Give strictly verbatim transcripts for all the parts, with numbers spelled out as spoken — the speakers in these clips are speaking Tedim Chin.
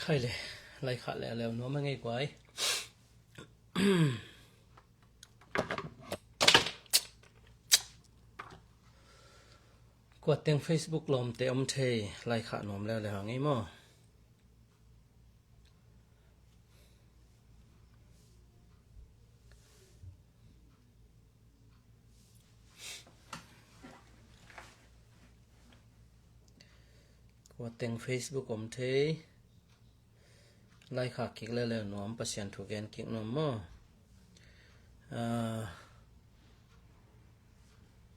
Khai le, laikhak leuleu nuam a ngei guai. Kua teng Facebook lawmte om thei, laikhak nuam leuleu a ngei maw? Kua teng Facebook om thei, laikhak kik leuleu nuam, Pasian thu gen kik nuam maw? Ah,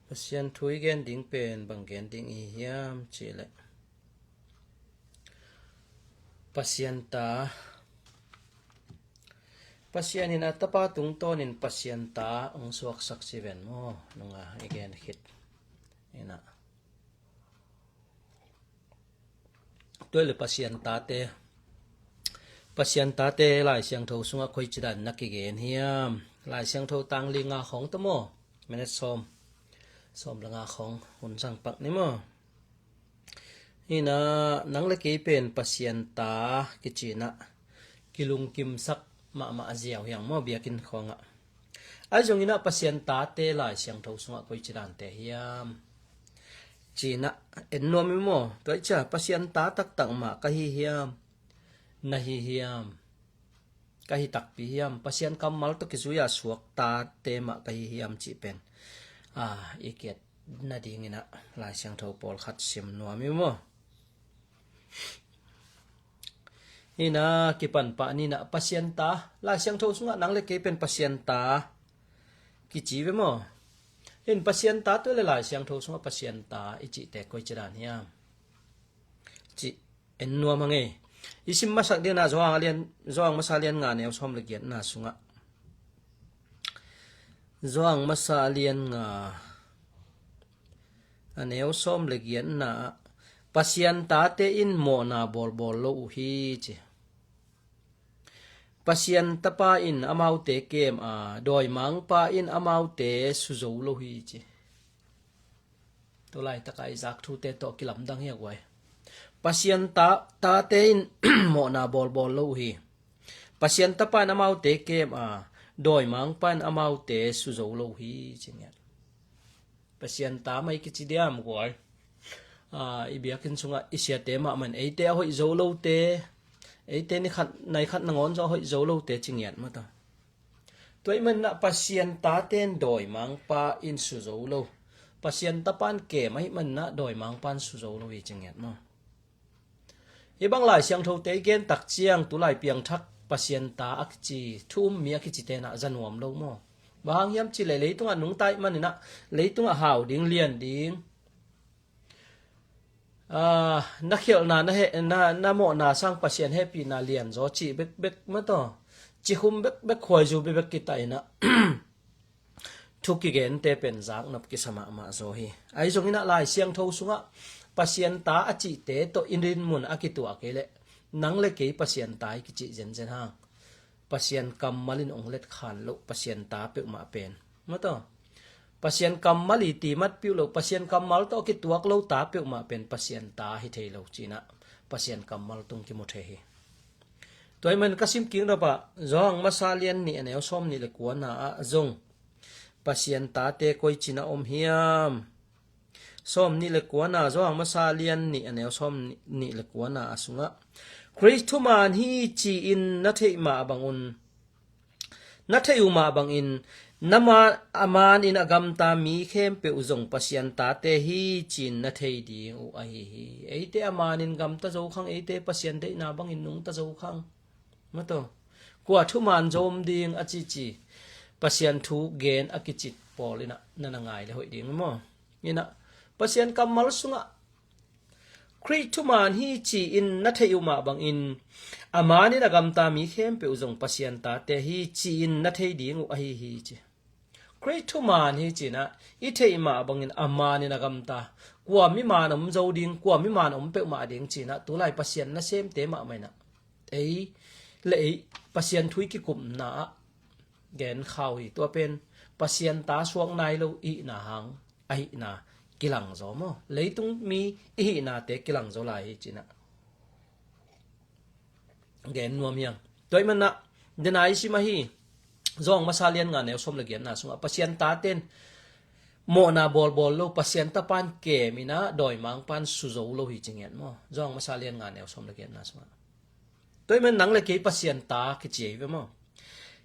Pasian thu i gen ding pen bang gen ding i hiam cih leh, Pasian ta, Pasian in a tapa tungtawnin Pasian ta hong suaksak ci ven maw? Nunga i gen khit in a, tua le Pasian tate, Pasian tate Lai Siangtho sungah koici dan na kigen hiam? Lai Siangtho tang li nga khawng ta maw? Minute sawm, sawm le nga khawng hun zang pak ni maw? Hi na, nang le kei pen Pasian ta kici na kilungkimsak mahmah a ziau hiang maw, biakinn khawngah? Ahi zongin a Pasian tate Lai Siangtho sungah koici dante hiam ci na en nuam i maw? Tua i cia, Pasian ta taktak mah ka hi hiam? Na hi hiam? Ka hi takpi hiam? Pasian kammal tawh kizui a suak tate mah ka hi hiam cih pen, ah, i kiat nadingin a Lai Siangtho pawlkhat sim nuam i maw? Hi na, kipan pah ni na, Pasian ta, Lai Siangtho sungah nang le kei pen Pasian ta kici ve maw? Hin Pasian ta tua le Lai Siangtho sungah Pasian ta i cihte koici dan hiam cih en nuam a ngei. I sim masak dingin a Johan a lian, Johan masa lian nga neu sawm le giatna sungah, Johan masa lian nga a neu sawm le giatna ah, Pasian tate in mawhna bawlbawl lo uh hi ci. Pasian tapa in amaute kem a, dawimangpa in amaute suzo lo hi ci. Tua laitaka i zak thute tawh kilamdang hi a guai. Pasian ta, tate in mawhna bawlbawl lo uh hi. Pasian tapa in amaute kem a, dawimangpa in amaute suzo lo uh hi ci ngiat. Pasian ta mah i kici diam guai? Ah, i biakinn sungah i siate mahmah in eite a hoih zo lote, eite ni khat nai khat nangawn zong a hoih zo lote ci ngiat mah ta. Tua i manah Pasian tate in dawimangpa in suzo lo, Pasian tapa in kem ahi manah dawimangpa in suzo lo hi ci ngiat maw? Hi bang Lai Siangthote i gen tak ciang tulai piangthak Pasian ta a kici, thu um mi a kici tenah za nuam lo maw? Bang hang hiam cih leh leitungah nungta ih maninah leitungah hau ding, lian ding, ah, na khialhna, na he, na, na mawhna sang Pasian hehpihna lianzaw cih bekbek mataw, cikhum bekbek, khuaizu bekbek kita inah thu kigente pen zaknop kisa mahmah zaw hi. Ahi zonginah Lai Siangtho sungah Pasian ta a cihte tawh i rinmun a kituah kei leh nang le kei Pasian ta i kicih zenzen hang. Pasian kammal in ong letkhan loh Pasian ta peuhmah pen mataw, Pasian kammal i timat piuh loh, Pasian kammal tawh kituak lo ta peuhmah pen Pasian ta hi thei lo cinah Pasian kammal tung kimu thei hi. Tua i man ka sim kik nopah Johan masa lian nih a neu sawm nih le kuana ah zong Pasian tate koi cina om hiam? Sawm nih le kuana, Johan masa lian nih a neu sawm nih le kuana a sungah, Khrih thuman hi ci-in na theih mah bangun, na theih uh mah bangin, na ma, a manin a gamta mi khempeuh zong Pasian tate hi ci-in na thei ding uh ahi hi. Eite a manin gamta zo khang, eite Pasian deihna bangin nungta zo khang. Mataw, kua thuman zo om ding a cici Pasian thu gen a kicit pawl inah na na ngai le hoih ding maw? Inah Pasian kammal sungah Khrih thuman hi ci-in na theih uh mah bangin, a manin a gamta mi khempeuh zong Pasian tate hi ci-in na thei ding uh ahi hi ci. Khrih thuman hi cinah i theih mah bangin a manin a gamta, kua miman om zo ding, kua miman om peuhmah ding cinah tulai Pasian nasemte mahmah inah ei le ei Pasian thu i kikupna ah gen khau hi. Tua pen Pasian ta suak nai lo i hihna hang ahihna kilang zaw maw? Leitung mi i hihnate kilang zaw lai hi cinah. gen nuam hiang. Tua ahih manin ah, dena i sim ahi, Johan masa lian nga neu sawm le giatna sungah Pasian taten mawhna bawlbawl lo, Pasian tapan kem in ah dawimangpan suzo lo hi ci ngiat maw? Johan masa lian nga neu sawm le giatna sungah. Tua ahih manin nang le kei Pasian ta kici hi ve maw?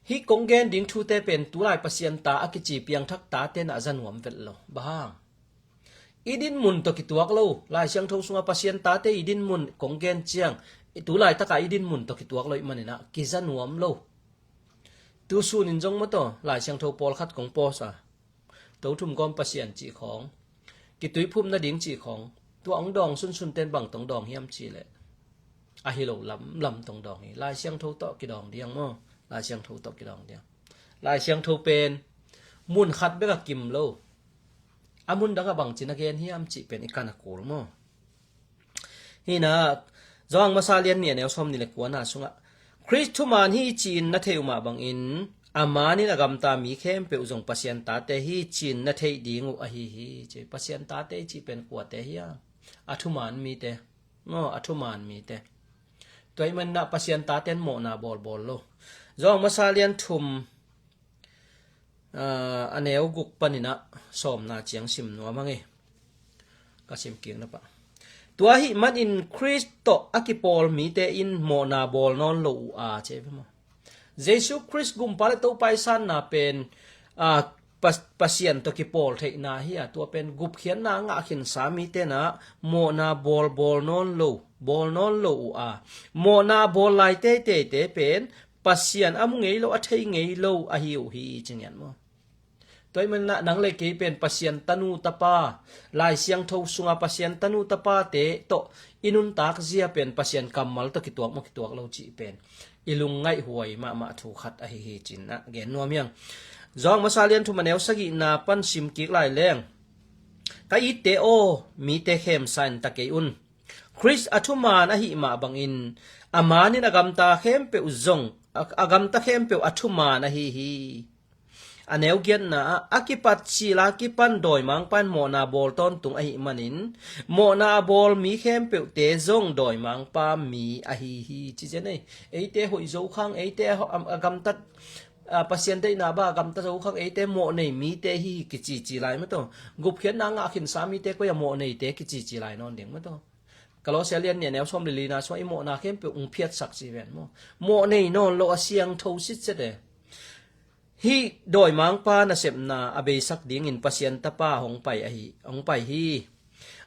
Hih kong gen ding thute pen tulai Pasian ta a kici piangthak taten ah za nuam vet lo. Bang hang? I dinmun tawh kituak lo. Lai Siangtho sungah Pasian tate i dinmun kong gen ciang, tulaitakah i dinmun tawh kituak lo ahih manin ah kiza nuam lo. Tu sunin zong maw taw, Lai Siangtho pawlkhat kong pawsa, Tothum gawm Pasian cih khawng, kituiphum nading cih khawng, tua hong dawng sunsunten bang tawh hong dawng hiam cih leh, ahi lo lamlam tawh hong dawng hi. Lai Siangtho tawh kidawng diang maw? Lai Siangtho tawh kidawng diang. Lai Siangtho pen mun khat bek a kim lo. A mun dangah bangci na gen hiam cih pen i kan a kul maw? Hi in ah, Johan masa lian nih a neu sawm nih le kuana sungah, Khrist thuman hi ci-in na theih uh mah bangin, a manin a gamta mi khempeuh zong Pasian tate hi ci-in na theih ding uh ahi hi, ci. Pasian tate i cih pen kuate hiam? A thuman mite. Maw, a thuman mite. Tua ahih manin ah Pasian taten mawhna bawlbawl lo. Johan masa lian thum, ah, a neu guk panin ah sawmna ciang sim nuam hang e. Ka sim kik na pah. Tua ahih manin Khrist tawh a kipawl mite in mawhna bawl nawn lo uh a, ci ve maw? Jesu Khrist Gumpa le Topa i sanna pen, ah, Pas-, Pasian tawh kipawl theihna hi a, tua pen gupkhiatna a ngah khinsa mite in ah mawhna bawlbawl nawn lo, bawl nawn lo uh a, mawhna bawl lai teiteite pen Pasian a mu ngei lo, a thei ngei lo ahi uh hi, ci ngiat maw? Tua ahih manin ah nang le kei pen Pasian tanu tapa, Lai Siangtho sunga Pasian tanu tapate tawh i nuntak zia pen Pasian kammal tawh kituak maw kituak lo cih pen i lungngaih huai mahmah thu khat ahi hi ci-in ah gen nuam hiang. Johan masa lian thum a neu sagihna pan sim kik lai leng, ka itte aw, mite khemsa in ta kei un. Khrist a thuman ahih mah bangin a manin a gamta khempeuh zong, a, a gamta khempeuh a thuman ahi hi. A neu giatna ah, a kipat cil a kipan dawimangpa in mawhna bawl tawntung ahih manin, mawhna a bawl mi khempeuhte zong dawimangpa mi ahi hi, ci zen ei. Eite hoih zo khang, eite a, a gamtat, a, Pasian deihna bang a gamta zo khang, eite mawhnei mite hi hi kicici lai maw taw. Gupkhiatna a ngah khinsa mite koi a mawhneite kicici lai nawn ding maw taw. Kolosia lian nih a neu sawm le lina sungah i mawhna khempeuh hong phiatsak ci ven maw? Mawhnei nawn lo a siangtho sitset e. Hih dawimangpa nasepna a beisak dingin Pasian tapa hong pai ahi, hong pai hi.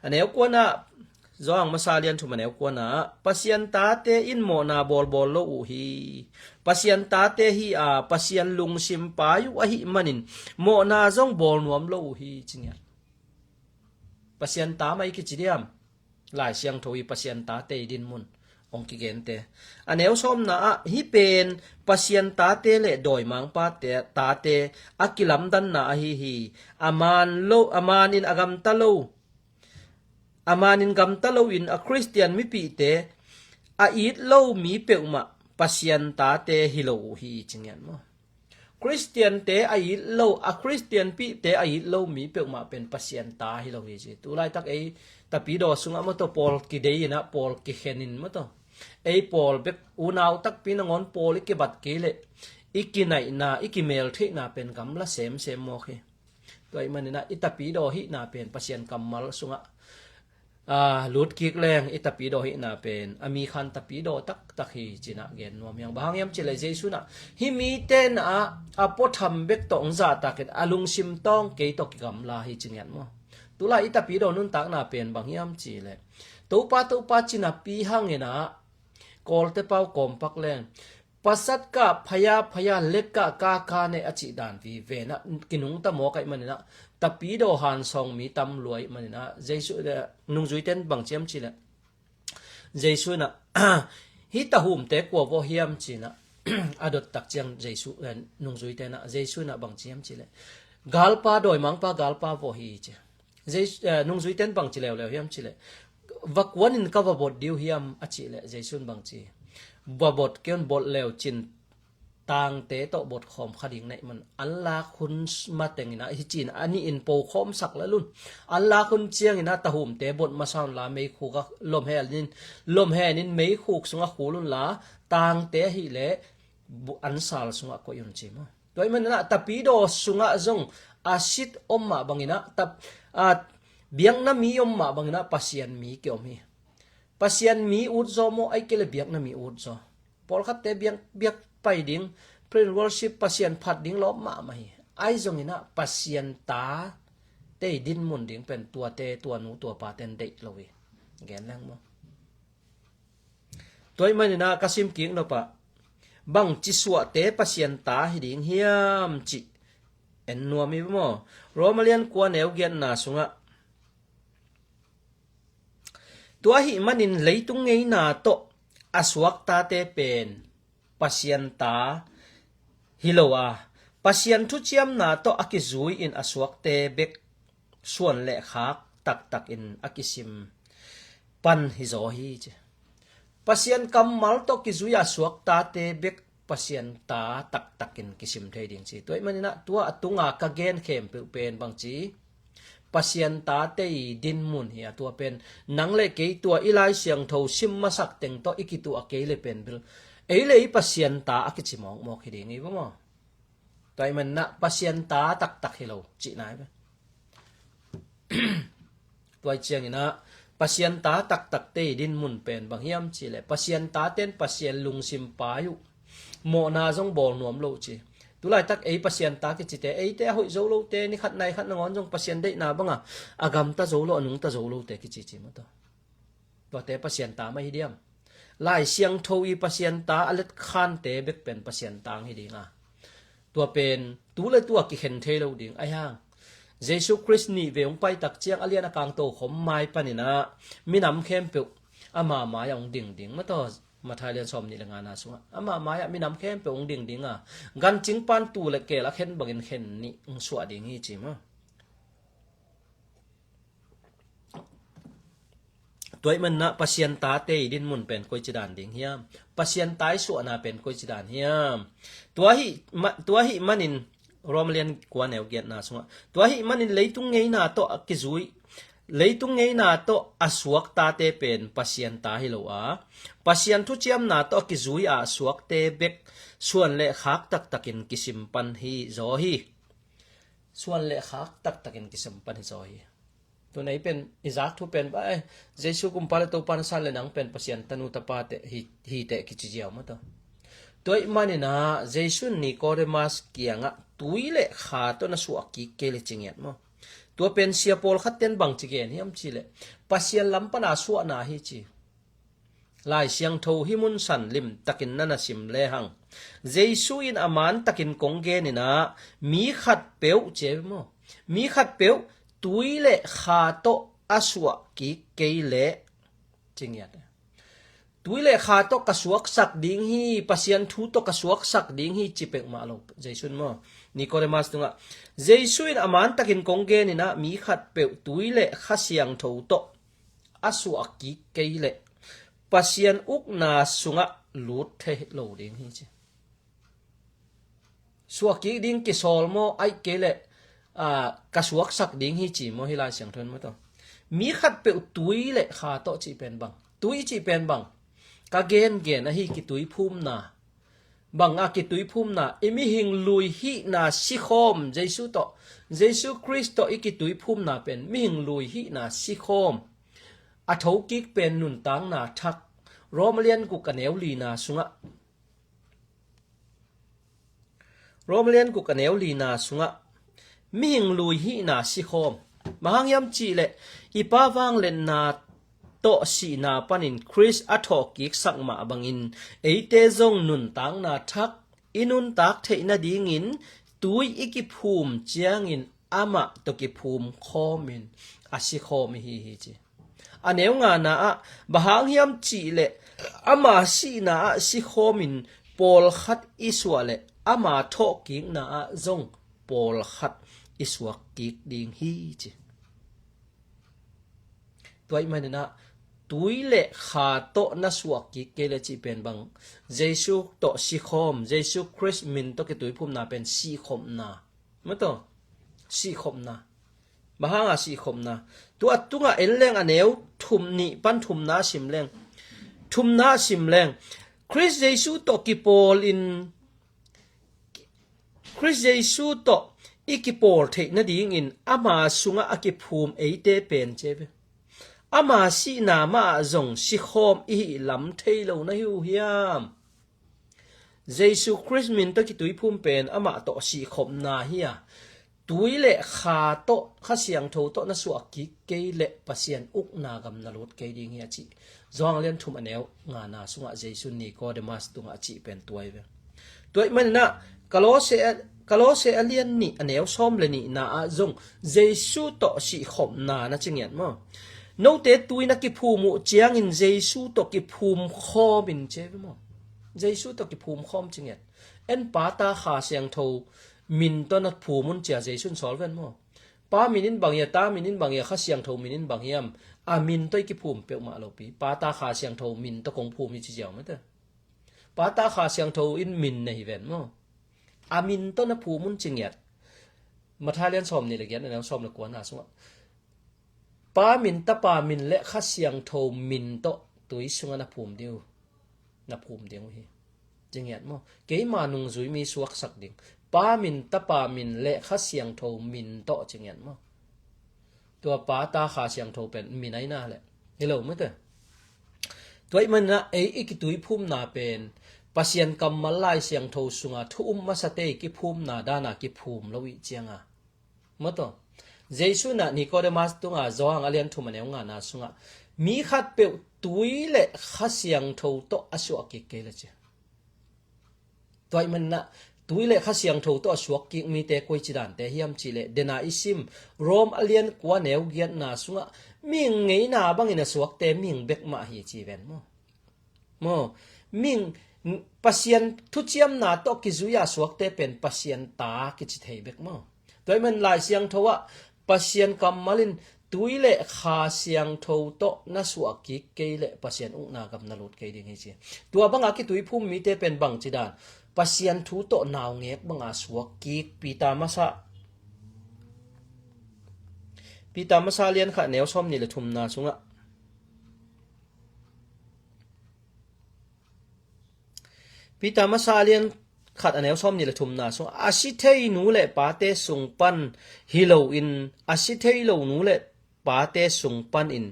A neu kuana, Johan masa lian thum a neu kuana, Pasian tate in mawhna bawlbawl lo uh hi. Pasian tate hi a, Pasian lungsim pai uh ahih manin mawhna zong bawl nuam lo uh hi, ci ngiat. Pasian ta mah i kici diam? Lai Siangtho i Pasian tate i dinmun hong kigente. A neu sawmna ah, hih pen Pasian tate le dawimangpa te, tate a kilamdanna ahi hi. A man lo, a manin a gamta lo, a manin gamta loin a Khristian mipihte a it lo mi peuhmah Pasian tate hi lo uh hi, ci ngiat maw? Khristiante a it lo, a Khristian pihte a it lo mi peuhmah pen Pasian ta hi lo hi ci. Tulaitak ei Tapidaw sungah maw taw pawl kidei in ah, pawl kikhen in maw taw, ei pawl bek unau takpi nangawn pawl i kibat kei leh i kinaihna, i kimeltheihna pen gamla semsem mawk hi. Tua ahih manin ah i Tapidaw hihna pen Pasian kammal sungah, a, lut kik leng i Tapidaw hihna pen a mi khan Tapidaw taktak hi ci-in ah gen nuam hiang. Bang hang hiam cih leh Jesu in ah hih mite in ah a puatham bek tawh hong zahtak in a lungsim tawng kei tawh kigamla hi ci ngiat maw? Tulai i Tapidaw nuntakna pen bang hiam cih leh, Topa, Topa ci napi hangin ah Kawlte pau kawmpak leng, pasat kah phaya phaya, let kah kaka ne a cih dan vive in ah kinungta mawk ahih manin ah, Tapidaw hansawng mi tam lua ahih manin ah, Jesu, eh, nungzuite in bang ci hiam cih leh, Jesu in ah, hih tahumte kua vawh hiam ci-in ah a dot tak ciang Jesu, eh, nungzuite in ah, Jesu in ah bang ci hiam cih leh, galpa, dawimangpa galpa vawh hi ci. Jesu, eh, nungzuite in bang ci leuleu hiam cih leh, va kuanin ka va bot ding uh hiam a cih leh, Jesu in bang ci, va bot kei un, bot leu cin tangte tawh botkhawm kha ding na hih man, an lak hun mateng inah hi ci-in a nih in pokhawmsak lel un. An lak hun ciang inah tahumte bot masa unla meikhuk ah lomhen in, lomhen in meikhuk sungah khul unla, tangte ahih leh bu-, ansal sungah koih un ci maw. Tua ahih man inah tapidaw sungah zong a sit om mah bang inah tap, a, biakna mi om mah bang inah Pasian mi kiom hi. Pasian mi utzaw maw, ahih kei leh biakna mi utzaw. Pawlkhatte biak, biak pai ding, praise and worship, Pasian phat ding lawp mahmah hi. Ahi zong inah Pasian tate i dinmun ding pen tuate, tua nu tua pate'n deih lo hi. Gen leng maw. Tua ahih man inah ka sim kik nop ah, bangci suahte Pasian ta hi ding hiam cih en nuam hi maw. Roma lian kua neu giatna sungah, tua ahih manin leitung ngeina tawh a suak tate pen Pasian ta hi lo a, Pasian thuciamna tawh a kizui in a suakte bek suan le khak taktakin a kisim pan hi zaw hi ci. Pasian kammal tawh kizui a suak tate bek Pasian ta taktakin kisim thei ding ci. Tua ahih man inah tua a tunga ka gen khempeuh pen bangci, Pasian tate i dinmun hi a, tua pen nang le kei tua i Lai Siangtho sim masak teng tawh i kituah kei le pen bel ei le ei Pasian ta a kici mawkmawk hi ding hi maw. Tua ahih man inah Pasian ta taktak hi lo cihna hi ve. Tua ahih ciang inah Pasian ta taktakte i dinmun pen bang hiam cih leh, Pasian tate'n Pasian lungsim pai uh, mawhna zong bawl nuam lo ci. Tulaitak ei Pasian ta kicite, eite a hoih zo lote, ni khat nai khat nangawn zong Pasian deihna banga a gamta zo lo, a nungta zo lote kici ci maw tua. Tuate Pasian ta mah hi diam? Lai Siangtho i Pasian ta a letkhante bek pen Pasian ta hi ding a, tua pen tu le tu a kikhen thei lo ding. Ahi hang Jesu Khrist nih vei hong pai tak ciang a lian a kang tokhom mai pan inah minam khempeuh ama mai-ah hong ding ding maw tua. Matthai lian sawmnih le ngana sungah ama mai-ah minam khempeuh hong ding ding a, gancing pa'n tuu le keel a khen bangin khen nih hong suah ding hi ci maw. Tua ahih man inah Pasian tate i dinmun pen koici dan ding hiam? Pasian ta i suahna pen koici dan hiam? Tua ahih ma-, tua ahih manin Roma lian kua neu giatna sungah, tua ahih manin leitung ngeina tawh a kizui, leitung ngeina tawh a suak tate pen Pasian ta hi lo a, Pasian thuciamna tawh a kizui a suakte bek suan le khak taktakin kisim pan hi zaw hi. Suan le khak taktakin kisim pan hi zaw hi. Tun ei pen i zak thu pen bang, eh, Jesu kumpa le Topa na san le nang pen Pasian tanu tapa teh hi, hi teh kici ziau maw tua. Tua ahih man inah Jesu in Nikodemas kiangah tui le kha tawh na suah kik kei le ci ngiat maw. Tua pen sia pawlkhatte'n bangci gen hiam cih leh, Pasian lam pana suahna hi ci. Lai Siangtho hih mun san limtakin na na sim lehang, Jesu in a man takin kong gen inah mi khatpeuh ci maw, mi khatpeuh tui le kha tawh a suah kik kei leh ci ngiat. Tui le kha tawh ka suaksak ding hi, Pasian thu tawh ka suaksak ding hi ci peuhmah lo Jesu in maw. Nikodemas tungah Jesu in a man takin kong gen inah mi khatpeuh tui le Kha Siangtho tawh a suah kik kei leh Pasian ukna sungah lut thei lo ding hi ci. Suah kik ding kisawl maw, ahih kei leh, aa, ka suaksak ding hi ci maw, hih Lai Siangtho in maw tua. Mi khatpeuh tui le kha tawh cih pen bang, tui cih pen bang, ka gengen ahi kituiphumna. Bang a kituiphumna, i mihing lui hihna sikhawm, Jesu tawh, Jesu Khrist tawh i kituiphumna pen mihing lui hihna sikhawm. A thokik pen nuntakna thak. Roma lian guk a neu lina sungah, Roma lian guk a neu lina sungah mihing lui hihna sikhawm. Bang hang hiam cih leh i Pa vangliatna tawh sihna panin Khrist a thawhkiksak mah bangin eite zong nuntakna thak i nuntak theih nadingin tui i kiphum ciangin amah tawh kiphum khawmin a sikhawm ihi hi ci. A neu ngana ah, bang hang hiam cih leh ama sihna ah sikhawmin pawlkhat i suah leh ama thawhkikna ah zong pawlkhat i suakkik ding hi ci. Tua ahih manin ah tui le kha tawh na suah kik kei le cih pen bang, Jesu tawh sikhawm, Jesu Khrist min tawh kituiphumna pen sihkhopna. Maw taw, sihkhopna. Bang hanga sihkhopna? Tua tungah en leng a neu thum nih pan thumna a sim leng. Thumna a sim leng. Khrist Jesu tawh kipawl in, Khrist Jesu tawh i kipawl theih nadingin ama sungah a kiphum eite pen ci ve. Ama sihna mah ah zong sikhawm i hih lam thei lo na hi uh hiam? Jesu Khrist min tawh kituiphum pen amah tawh sihkhopna hi a, tui le kha tawh, Kha Siangtho tawh na suah kik kei leh Pasian ukna gam na lut kei ding hi a cih Johan a lian thum a neu ngana sungah Jesu Nikodemas tungah a cih pen tua hi ve. Tua ahih maninah Kolose a, Kolose a lian nih a neu sawm le nihna ah zong Jesu tawh sihkhopna na ci ngiat maw? Note tui na kiphum uh ciangin Jesu tawh kiphum khawm in ci ve maw? Jesu tawh kiphum khawm ci ngiat. En Pa, Ta, Kha Siangtho min tawh na phum un cia Jesu in sawl ven maw? Pa min in bang hia, Ta min in bang hia, Kha Siangtho min in bang hiam? A min tawh i kiphum peuhmah lopi. Pa, Ta, Kha Siangtho min tawh kong phum hi ci ziau mate. Pa, Ta, Kha Siangtho in min na hi ven maw? A min tawh na phum un ci ngiat. Matthai lian sawm nih le giat a neu sawm le kuana sungah Pa min, Tapa min le Kha Siangtho min tawh tui sungah na phum ding uh. Na phum ding uh hi. Ci ngiat maw? Keima nungzui mi suaksak ding. Pa min, Tapa min le Kha Siangtho min tawh ci ngiat maw? Tua Pa, Ta, Kha Siangtho pen min aina le hi lo mate. Tua ahih maninah ei i kituiphumna pen Pasian kammal Lai Siangtho sunga thu um masate i kiphumna dana kiphum lo ih cianga. Maw taw, Jesu inah Nikodemas tunga Johan a lian thum a neu ngana sungah mi khat peuh tui le Kha Siangtho tawh a suah kik kei le ci. Tua ahih maninah tui le Kha Siangtho tawh a suak kik mite koici dante hiam cihleh, dena i sim Rom a lian kua neu giatna sungah mihing ngeina bangin a suakte mihing bek mah hi ci ven maw? Maw, mihing, Pasian thuciamna tawh kizui-a suakte pen Pasian ta kici thei bek maw? Tua ahih man Lai Siangtho ah Pasian kammal in tui le Kha Siangtho tawh na suah kik kei le Pasian ukna gam na lut kei ding hi ci. Tua banga kituiphum mite pen bangci dan? Pasian thu tawh naungek banga suak kik. Peter masa, Peter masa lian khat neu sawm nih le thumna sungah Peter masa a lian khat a neu sawm nih le thumna sung, a si thei nu le pate sung pan hi loin, a si thei lo nu le pate sung panin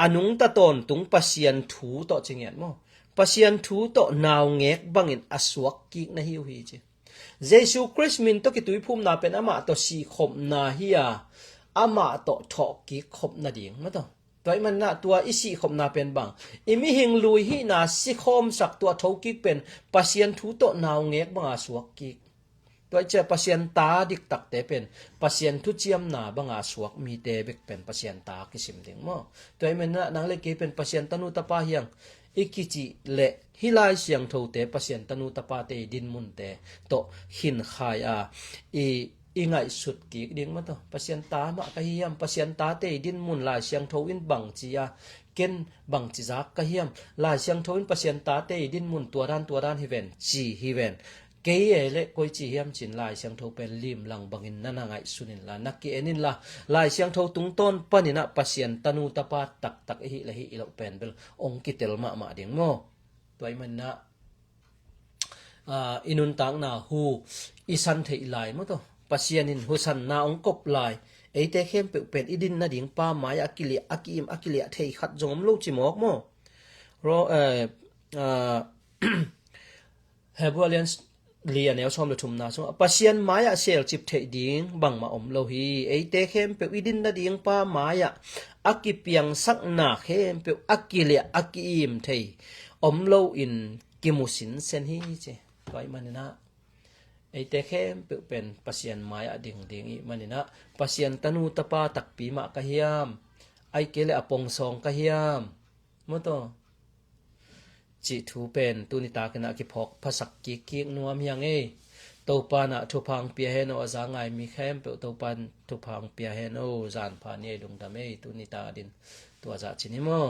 a nungta tawntung Pasian thu tawh ci ngiat maw? Pasian thu tawh naungek bangin a suak kik na hi uh hi ci. Jesu Khrist min tawh kituiphumna pen amah tawh sihkhopna hi a, amah tawh thawhkik khop nading maw taw? Tua ahih maninah tua i sihkhopna pen bang, i mihing lui hihna sikhawmsak, tua thokik pen Pasian thu tawh naungek banga suak kik. Tua ahih ciah Pasian ta diktakte pen Pasian thuciamna banga suak mite bek pen Pasian ta kisim ding maw? Tua ahih maninah nang le kei pen Pasian tanu tapa hi hang i kicih leh hih Lai Siangthote Pasian tanu tapate i dinmunte tawh khinkhai a i i ngaihsut kik ding maw taw? Pasian ta mah ka hi hiam? Pasian tate i dinmun Lai Siangtho in bangci a, ken bangci zak ka hiam? Lai Siangtho in Pasian tate i dinmun tua dan tua dan hi ven ci hi ven. Kei e le koici hiam cin Lai Siangtho pen limlang bangin na na ngaihsun inla, na ki-en inla, Lai Siangtho tungtawn paninah Pasian tanu tapa taktak i hih le hih i loh pen bel ong kitel mahmah ding maw? Tua ahih maninah aa, i nuntakna hu i san theih lai maw taw? Pasian in husanna ong kop lai. Eite khempeuh pen i din nading Pa mai-ah a kiliah, a ki-im, a kiliah thei khat zong om lo ci mawk maw? Ro-, eh, aa, Hebru a lian li a neu sawm le thumna sungah Pasian mai-ah selcip theih ding bangmah om lo hi. Eite khempeuh i din nading Pa mai-ah a kipiangsakna khempeuh a kiliah, a ki-im thei om loin kimu sinsen hi ci. Tua ahih maninah eite khempeuh pen Pasian mai-ah ding ding ih maninah Pasian tanu tapa takpi mah ka hiam? Ahih kei leh a pongsawng ka hiam? Maw taw? Cih thu pen tuni takinah kiphawk phasak kikkik nuam hi hang ei. Topa inah thupha ong pia hen aw, a za ngai mi khempeuh Topa in thupha ong pia hen aw. Zanpha ni ei, lungdam ei. Tuni ta din tua zah cin hi maw?